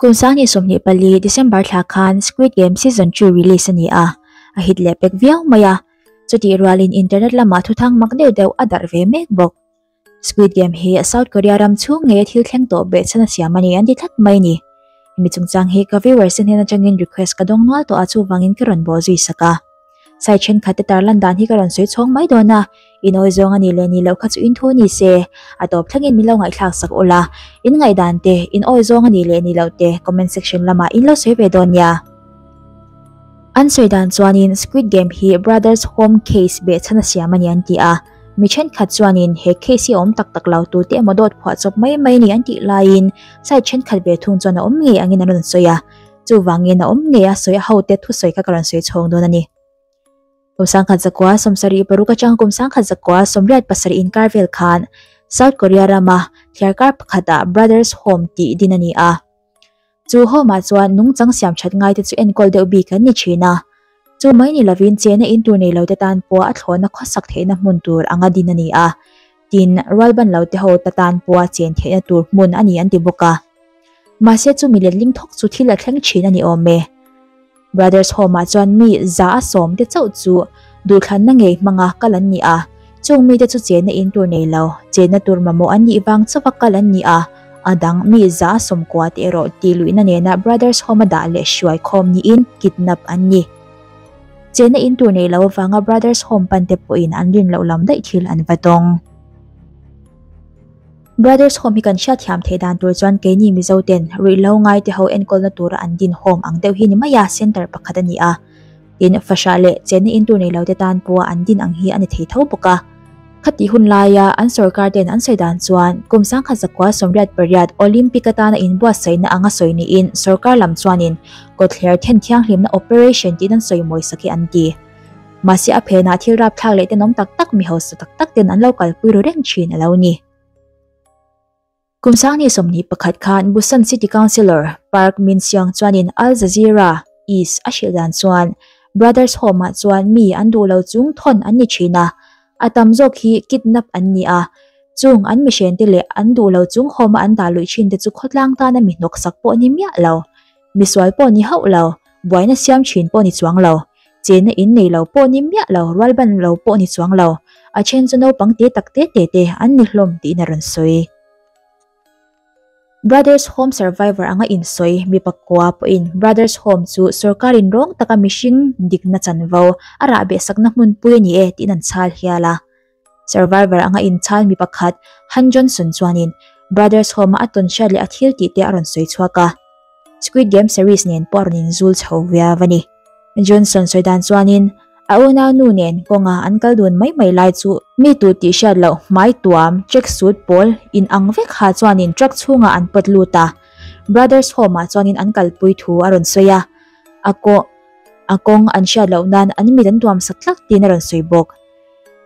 Kum 2024 December thla khan Squid Game Season 2 release a ni a, a hit leh pek viau mai a. Chutih rualin internet lamah thuthang mak deuh deuh a darh ve mek bawk. Squid Game hi South Korea ram chhung ngeia thil thleng tawh behchhan a siam a ni an ti tlat mai ni. Hemi chungchang hi ka viewers te hnen atangin request ka dawng nual tawh a chuvangin ka rawn bawh zui sak a. Sai thenkhat te tarlan dan hi ka rawn sawi chhawng mai dawn a, in awi zawng a nih leh nih loh kha chu in thu ni se, a tawp thlengin min lo ngaihthlak sak ula, in ngaihdan te, in awi zawng a nih leh nih loh te comment section lamah in lo sawi ve dawn nia. An sawi dan chuanin Squid Game hi Brothers Home case behchhan a siam a ni an ti a, mi thenkhat chuanin he case hi a awm tak tak lo tute emaw dawt phuah chawp mai mai a ni an tih laiin side thenkhat ve thung chuan a awm ngei angin an rawn sawi a. Chuvangin a awm ngei a sawi a hote thusawi kha ka rawn sawi chhawng dawn a ni. Kum 1976 atanga kum 1987 inkar vel khan South Korea rama thliarkar pakhatah Brothers Home tih din a ni a. Chu home-ah chuan nungchang siam that ngaite chu enkawl deuh bik an ni thin a. Chu mai ni lovin chena in tur nei lote tan pawh a thlawhna khawsak theihna hmun tur anga din a ni a. Tin, rualban lote ho ta tan pawha chen theihna tur hmun a ni an ti bawk a. Mahse chu mi letling thawk chu thil a thleng thin a ni awm e. Brothers Home-ah chuan mi 100 te chauh chu duhthlanna ngei hmanga kal an ni a, chung mite chu chenna in tur nei lo, chenna tur mamawh an nih vang chauha kal an ni a, a dang mi 190 te erawh tihluihna nena Brothers Home-a dah leh hruai khawm niin kidnap an ni. Chenna in tur nei lo avanga Brothers Home pan te pawhin an rin loh lam daih thil an va tawng. Brothers Home hi kan hriatthiam theih dan tur chuan keini Mizo ten ruihhlo ngai te ho enkawlna tura an din home ang deuh hi ni mai a, center pakhat a ni a. Tin, fahrah leh chenna in tur nei lo te tan pawha an din ang hi a ni thei tho bawk a. Khatih hun laia an sorkar ten an sawi dan chuan kum 1988 Olympic atana inbuatsaihna anga sawi niin sorkar lam chuanin kawtthler then thianghlimna operation tiin an sawi mawi sak hi an ti. Mahse a phenah thil rapthlak leh tenawm tak tak mi hausa tak tak ten an lo kalpui ru reng thin a lo ni. Kum 2021 khan Busan City Councillor Park Min-seong chuanin Al Jazeera East a hrilh dan chuan Brothers Home-ah chuan mi an duh lo chung thawn an ni thin a, a tam zawk hi kidnap an ni a, chung an mihrente leh an duh lo chung home-a an dah luih thin te chu khawtlang tana mi hnawksak pawh ni miah lo, misual pawh ni hauh lo, buaina siam thin pawh ni chuang lo. Chenna in nei lo pawh ni miah lo, rualban lo pawh ni chuang lo, a then chu naupang te tak te te te an ni hlawm tiin a rawn sawi. Brothers Home Survivor anga insawi mi pakua pawhin Brothers Home chu sorkarin rawng taka mihring dikna chanvo a rahbehsakna hmunpui a ni e tiin an chhal hial a. Survivor anga inchhal mi pakhat Han Johnson chuanin Brothers Home-a a tawn hriat leh a thil tih te a rawn sawi chhuak a. Squid Game series nen pawh a rawn inzul chho viau a ni. Johnson sawi dan chuanin a unau nu nen kawnga an kal dun mai mai lai chu mi tu tih hriat loh hmai tuam track suit pawl in ang vek ha chuanin truck chhungah an pawt lut a, Brothers Home-ah chuanin an kalpui thu a rawn sawi a, a kaw a kawng an hriat loh nan an mit an tuam sak tlak tiin a rawn sawi bawk.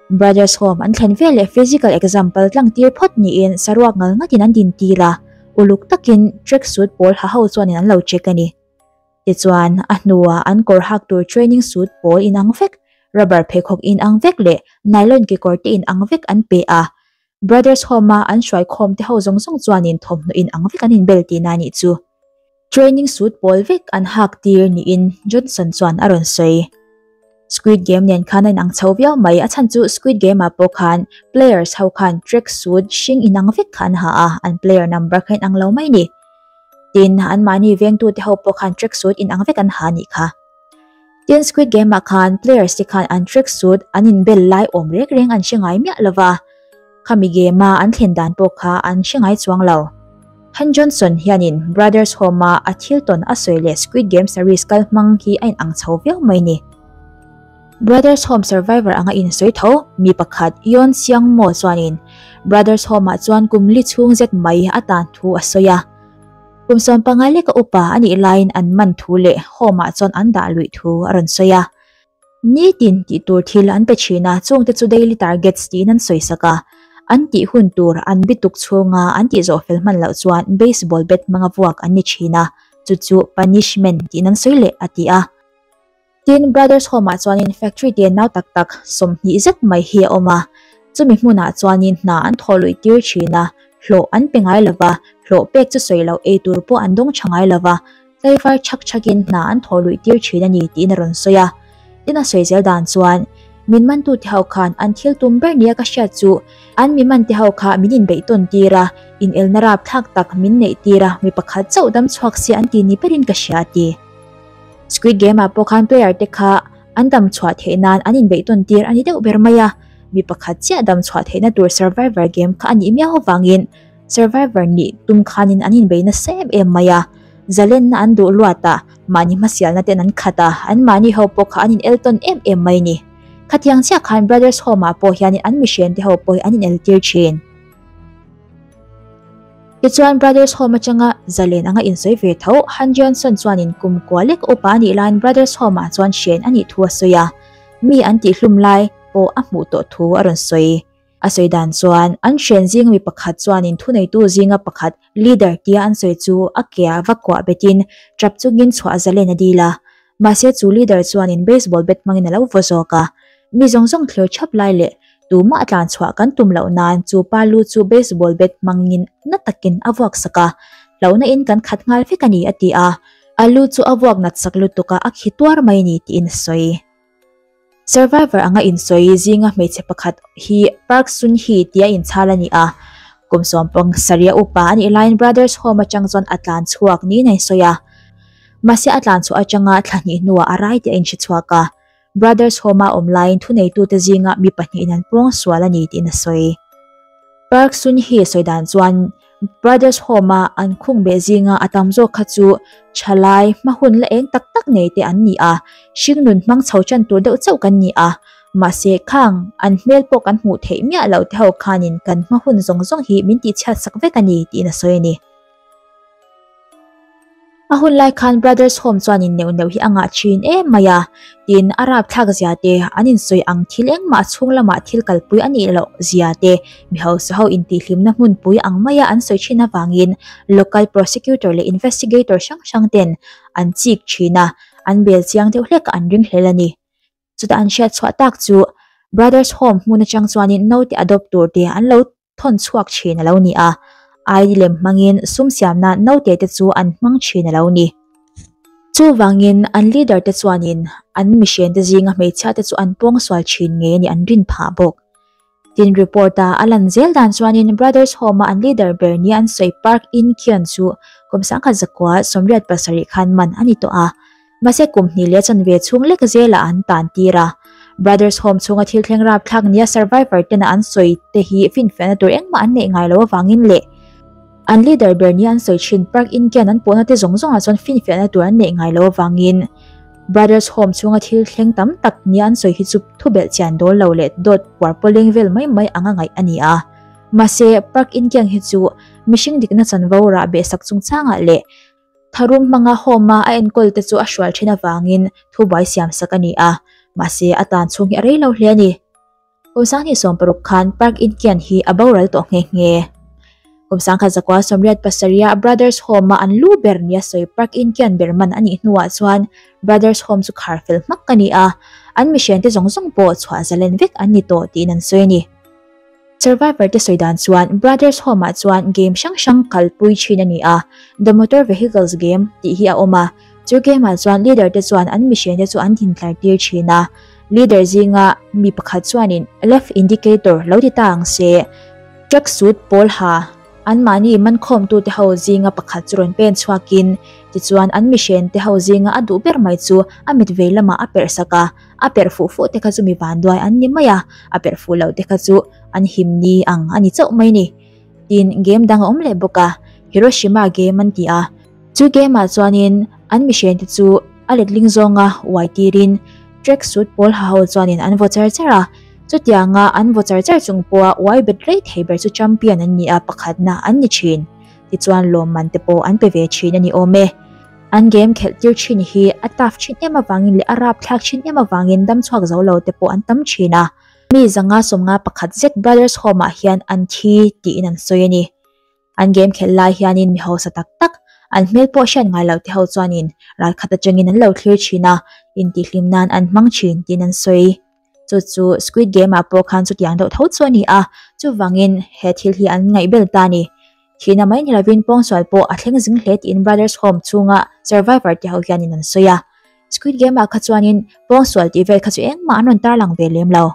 Brothers Home an thlen veleh physical exam pal tlang tir phawt niin saruak ngal ngatin an din tir a, uluk takin track suit pawl ha ho chuanin an lo check a ni. Tichuan, a hnuah an kawr hak tur training suit pawl inang vek, rubber pheikhawk inang vek leh nylon kekawr te inang vek an pe a. Brothers Home-a an hruaikhawm te ho zawng zawng chuanin thawmhnaw inang vek an inbel tihna a nih chu. Training suit pawl vek an hak tir niin Johnson chuan a rawn sawi. Squid Game nen khan a inang chho viau mai, a chhan chu Squid Game-ah pawh khan players ho khan track suit hring inang vek kha an ha a, an player number kha inang lo mai ni. Tin, anmahni vengtute ho pawh khan track suit inang vek an ha anih kha. Tin, Squid Game-ah khan players te khan an track suit an inbel lai awm rek reng an hre ngai miah lova, khami game-a an thlen dan pawh kha an hre ngai chuang lo. Han Johnson hianin Brothers Home-a a thil tawn a sawi leh Squid Game series kal hmang hi a inang chho viau mai ni. Brothers Home survivor anga insawi tho mi pakhat Yeon Seong Mo chuanin Brothers Home-ah chuan kum li chhung zet mai a tan thu a sawi a. Kum 15 leka upa a nih laiin an man thu leh Home-ah chuan an dah luih thu a rawn sawi a. Nitin tih tur thil an pe thin a, chungte chu daily targets tiin an sawi sak a. An tih hun tur an bituk chhunga an tih zawh fel hman loh chuan baseball bat hmanga vuak an ni thin a, chu chu punishment tiin an sawi leh a ti a. Tin, Brothers Home-ah chuanin factory te nau tak tak 20 zet mai hi a awm a, chumi hmunah chuanin hna an thawh luih tir thin a, hlawh an pe ngai lova, Hlawh pek chu sawi loh ei tur pawh an dawng tha ngai lova, tlaivar chhak chhakin hna an thaw luih tir thin a ni tiin a rawn sawi a. Tin a sawi zel dan chuan, Min mantute ho khan an thil tum ber nia ka hriat chu an mi mante ho kha min inbeih tawn tir a, inelna rapthlak tak min neih tir a, mi pakhat chauh dam chhuak se an ti ni berin ka hria a ti. Squid Game ah pawh khan player te kha an dam chhuah theih nan an inbeih tawn tir a ni deuh ber mai a, mi pakhat chiah dam chhuah theihna tur survivor game kha a nih miau avangin Survivor nih tum khanin an inbei nasa em em mai a, zalenna an duh luat a, mahni hmasialna ten an khat a, an mahni ho pawh kha an in el tawn em em mai ni. Khatiang chiah khan Brothers Home ah pawh hianin an mihrian te ho pawh hi an in el tir thin. Tichuan Brothers Home atanga zalen anga insawi ve tho Han Johnson chuanin kum kua lek upa a nih laiin Brothers Home ah chuan hren a nih thu a sawi a, mi an tihhlum lai pawh a hmuh tawh thu a rawn sawi. A sawi dan chuan, an hren zinga mi pakhat chuanin thuneitu zinga pakhat leader tia an sawi chu a ke-ah va kuah betin tap chungin chhuah zalen a dil a. Mahse chu leader chuanin baseball bat hmangin a lo vaw zawk a. Mi zawng zawng thlir thap lai leh tumah a tlan chhuah kan tum loh nan chu pa lu chu baseball bat hmangin na takin a vuak sak a. Hlauhna in kan khat nghal vek a ni a ti a. A lu chu a vuak nat sak lutuk a, a khi tuar mai ni tiin a sawi. Survivor anga insawi zinga hmeichhe pakhat hi Park Sun-hee tia inchhal a ni a. Kum sawmpang sarih a upa a nih laiin Brothers Home atang chuan a tlan chhuak niin a insawi a. Mahse a tlan chhuah atanga thla hnih hnuah a rai tih a inhre chhuak a. Brothers Home-a awm laiin thuneitute zinga mi pahnihin an pawng sual a ni tiin a sawi. Park Sun-hee sawi dan chuan Brothers Home-a an khung beh zinga a tam zawk kha chu thalai hma hun la eng tak tak nei te an ni a, hringnun hmang chho chan tur deuh chauh kan ni a, mahse khang an hmel pawh kan hmuh theih miah loh te ho khanin kan hma hun zawng zawng hi min tihchhiat sak vek a ni tiin a sawi a ni. A hun lai khan Brothers Home chuan in neuh neuh hi a ngah thin em mai a, tin a rapthlak zia te, an insawi ang thil engmah chhung lamah thil kalpui a nih loh zia te, mi hausa ho intihhlimna hmunpui ang maia an sawi thin avangin local prosecutor leh investigator hrang hrang ten an chik thin a, an bel chiang deuh hlek a an ringhlel a ni. Chutah an hriat chhuah tak chu Brothers Home hmun atang chuanin naute adopt tur te an lo thawn chhuak thin a lo ni a, ID lem hmangin sum siamna naute te chu an hmang thin a lo ni. Chuvangin an leader te chuanin an mihrian te zinga hmeichhia te chu an pawng sual thin ngei a ni an rin phah bawk. Tin report a a lan zel dan chuanin Brothers Home a an leader ber nia an sawi Park In Kyun chu kum sangkhat zakua 87 khan man a ni tawh a. Mahse kum hnih leh chanve chhung lek zelah an tan tir a. Brothers Home chhunga thil thleng rapthlak nia survivor tena an sawi te hi finfiahna tur engmah an neih ngai lo avangin leh an leader ber nia an sawi thin Park In Kyun an pawhna te zawng zawngah chuan finfiahna tur an neih ngai lo avangin Brothers Home chhunga thil thleng tam tak nia an sawi hi chu thubelh chian dawl lo leh dawt puar pawleng vel mai mai anga ngaih a ni a. Mahse Park In Kyun hi chu mihring dikna chanvo rah behsak chungchangah leh Tharum hmanga home-a a enkawl te chu a hrual then avangin thubuai siam sak a ni a, mahse a tan chhung hi a rei lo hle a ni. Kum sanghnih 60 khan Park In Kian hi a boral tawh nghe nghe. Kum sangkhat zakua 87 a Brothers Home-a an lu ber nia sawi Park In Kian ber man a nih hnuah chuan Brothers Home chu khar fel hmak a ni a, an mihriante zawng zawng pawh chhuah zalen vek an ni tawh tiin an sawi a ni. Survivor te sawi dan chuan Brothers Home ah chuan game hrang hrang kalpui thin a ni a, The Motor Vehicles Game tih hi a awm a, chu game ah chuan leader te chuan an mihrian te chu an dintlar tir thin a, leader zinga mi pakhat chuanin left indicator lo ti ta ang se, track suit pawl ha anmahni mankhawmtu te ho zinga pakhat chu rawn pen chhuakin tichuan an mihrian te ho zinga a duh ber mai chu a mit vei lamah a perh sak a. A perh fuh fuh te kha chu mi vanduai an ni mai a, a perh fuh loh te kha chu an him ni ang a ni chauh mai ni. Tin, game dang a awm leh bawk a, Hiroshima game an ti a. Chu game ah chuanin an mihrian te chu a letling zawnga uai tirin track suit pawl ha ho chuanin an vaw char char a. Chutianga an vaw char char chung pawha uai bet rei thei ber chu champion an ni a, pakhatna an ni thin. Tichuan lawmman te pawh an pe ve thin a ni awm e. An game khelh tir thin hi a tough thin em avangin leh a rapthlak thin em avangin dam chhuak zo lo te pawh an tam thin a. Mi zanga 51 zet Brothers Home ah hian an thi tiin an sawi a ni. An game khelh lai hianin mi hausa tak tak, an hmel pawh hriat ngai loh te ho chuanin ralkhat atangin an lo thlir thin a, intihhlim nan an hmang thin tiin an sawi. Chu chu Squid Game ah pawh khan chutiang deuh tho chu a ni a, chuvangin he thil hi an ngaihbel ta a ni. Thihna mai ni lovin pawngsual pawh a thleng zing hle tiin Brothers Home chhunga survivor te ho hianin an sawi a. Squid Game ah kha chuanin pawngsual tih vel kha chu engmah an rawn tarlang ve lem lo.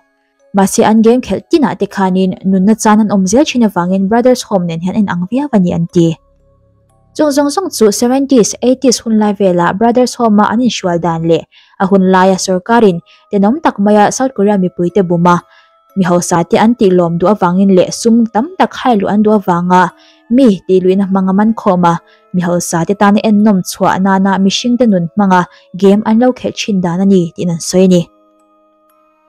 Mahse an game khelh tinah te khanin nunna chan an awm zel thin avangin Brothers Home nen hian a inang viau a ni an ti. Chung zawng zawng chu seventies, eighties hun lai vela Brothers Home-a an inhrual dan leh a hun laia sorkarin tenawm tak maia South Korea mipuite buma mi hausa te an tih lawm duh avangin leh sum tam tak hai luh an duh avanga mi tih luihna hmanga man khawm a, mi hausa te tana ennawm chhuah nana mihringte nun hmanga game an lo khelh thin dan a ni tiin an sawi a ni.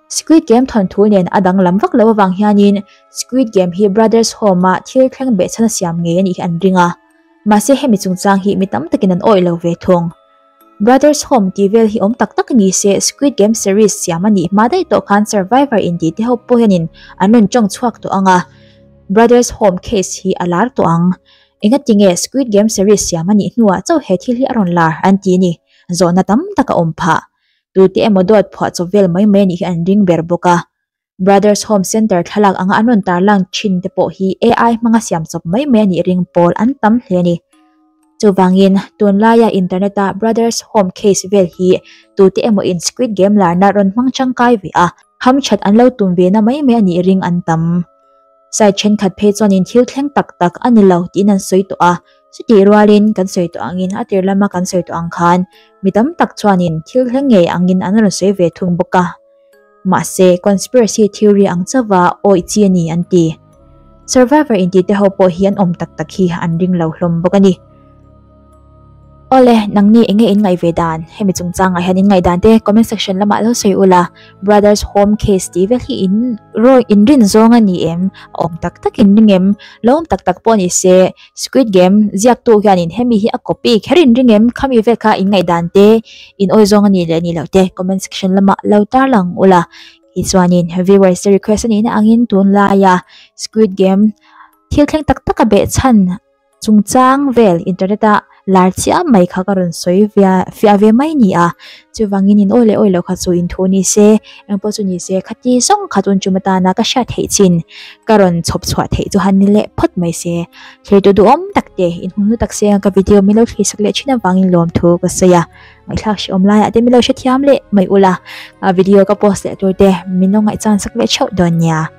Squid Game thawnthu nen a danglam vak lo avang hianin Squid Game hi Brothers Home-a thil thleng behchhan a siam ngei a nih hi an ring a. Mahse hemi chungchang hi mi tam takin an awih lo ve thung. Brothers Home tih vel hi awm tak tak ni se Squid Game series siam a nih hma daih tawh khan Survivor intih te ho pawh hianin an rawn tawng chhuak tawh ang a, Brothers Home case hi a lar tawh ang. Engatinge Squid Game series siam a nih hnuah chauh he thil hi a rawn lar an ti ni? Zawhna tam tak a awm phah. Tute emaw dawt phuah chawp vel mai mai a nih hi an ring ber bawk a. Brothers Home Center thlalak anga an rawn tarlang thin te pawh hi AI hmanga siam chawp mai mai a nih ring pawl an tam hle a ni. Chuvangin, tunlaia internet-a Brothers Home case vel hi tute emaw in Squid Game larna rawn hmang tangkai ve a, hamthat an lo tum ve na mai mai a nih ring an tam. Site thenkhat phei chuanin thil thleng tak tak a ni lo tiin an sawi tawh a, chutih rualin kan sawi tawh angin a tir lama kan sawi tawh ang khan mi tam tak chuanin thil thleng ngei angin an rawn sawi ve thung bawk a. Mahse, conspiracy theory ang chauha awih chi a ni an ti. Survivor intih te ho pawh hi an awm tak tak hi an ring lo hlawm bawk a ni. Awle, nangni enge in ngaih ve dan? Hemi chungchangah hian in ngaih dan te comment section lamah lo sawi ula, Brothers Home case tih vel hi in rawi in rin zawng a ni em? A awm tak tak in ring em? Lo awm tak tak pawh ni se, Squid Game ziaktu hianin hemi hi a copy kher in ring em? Khami vel kha in ngaih dan te, in awi zawng a ni leh ni loh te comment section lamah lo tarlang ula. Tichuanin viewers te request a nihna angin tunlaia Squid Game thil thleng tak tak a behchhan Chungchang vel internet a lar chiah mai kha ka rawn sawi via fiah ve mai ni a, chuvangin in awi leh awi loh kha chu in thu ni se, engpawh chu ni se khati zawng kha tun tum atana ka hriat theih chin ka rawn chhawp chhuah theih chu han ni leh phawt mai se. Thlir tu duhawm tak te in hmu hnu tak se ka video min lo thlir sak leh thin avangin lawmthu ka sawi a, ngaihthlak hrehawm laiah te min lo hrethiam leh mai ula, video ka post leh tur te min lo ngaihchan sak leh theuh dawn nia.